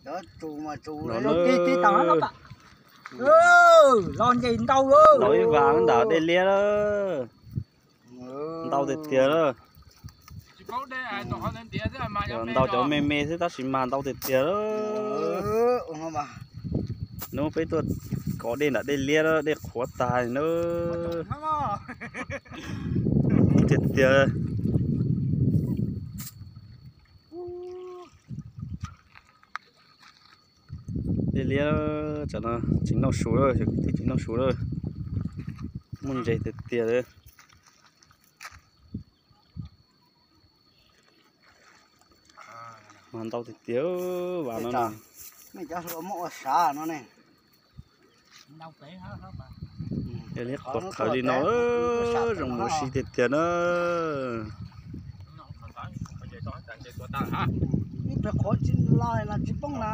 Los nce ntau, los ib vas ntawm dej liab lawm. Ntau tiag tiag lawm. Ntau cov me me xwb tab sis mas ntau tiag tiag lawm. Hnub peb tuaj kov dej nram dej liab lawm, dej qhuav tag na. Kub tiag tiag. Dej liab, tsam no tsis noj su lawm, tsis noj su lawm. Muaj ntses tiag tiag. Mas ntau tiag tiag, vas no. Cov hluas muab ua sav no ne. Dej liab qhuav qhawv li no, zoo mus ua si tiag tiag na. Ib pliag qhuav tsis los los tsis poob na.